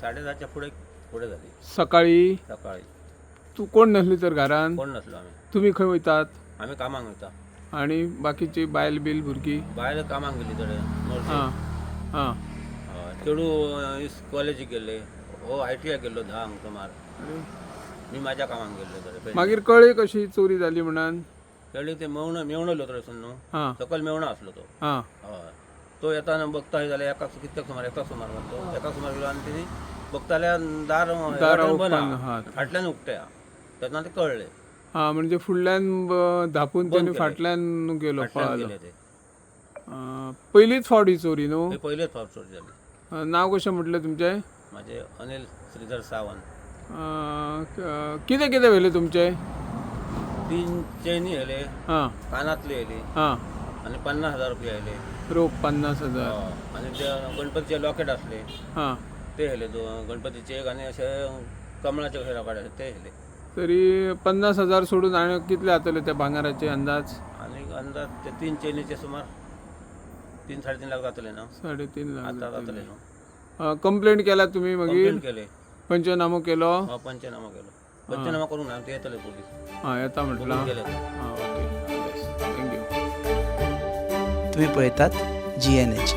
10:30च्या फुडें फुडें जाली. सकाळी. सकाळी. तूं कोण नासली तर घरान? कोण नासलो आमी. तुमी खंय वयतात? आमी कामाक वयता. आणि बाकीची बायल बील भुरगीं? बायल कामाक गेली थोडे. हां हां. चेडूं कॉलेजीक गेल्ले, हो आयटीआय गेल्लो 10 सुमार. मी माझ्या कामाक गेल्लो थोडे. मागीर कळ्ळी कशी चोरी जाली म्हणान? कळ्ळी ते मेवणो मेवणो येयलो थंयसून न्हू. सकयल मेवणो आसलो तो. हय, तो येताना बघता जाल्यार एकाक कितक्याक सुमार, एकाक सुमार मारलो, एकाक सुमार गेलो आनी तेणी बघताल्या दार दार वाटेन बंद open आहा. आहा. फाटल्यान उक्ते आहा तेन्ना ते कळ्ळें. हां, म्हणजे फुडल्यान धापून बंद तेणी केलें. फाटल्यान गेलो. फाटल्यान पळालो. गेले ते. पयलीच फावट ही चोरी न्हू? हे पयलेच फावट चोरी जाली. नाव कशें म्हटलें तुमचें? माझे अनिल श्रीधर सावंत. कितें कितें व्हेलें तुमचें? 3 चेनी येयले. कानातले येयले. आनी 50,000 रुपया येयले. रोख 50,000. हय. आनी ते गणपतीचे लॉकेट आसले. ते येयले दोन गणपतीचे एक आनी अशे कमळाचे कशे रोकडे आसले ते येयले. तरी 50,000 सोडून आनी कितले जातले ते भांगाराचे अंदाज? आनी अंदाज ते 3 चेनीचे सुमार 3 3.5 लाख जातले ना. 3.5 लाख. आता जातले न्हू. कंप्लेंट केला तुमी मागीर? कंप्लेन केले. पंचनामो केलो? हो, पंचनामा केलो. पंचनामा करूंक ना, ते येतले पोलीस. हां, येता म्हटलां. बघून गेले ते. हां, ओके, thank you. तुम्ही पळयतात जीएनएच.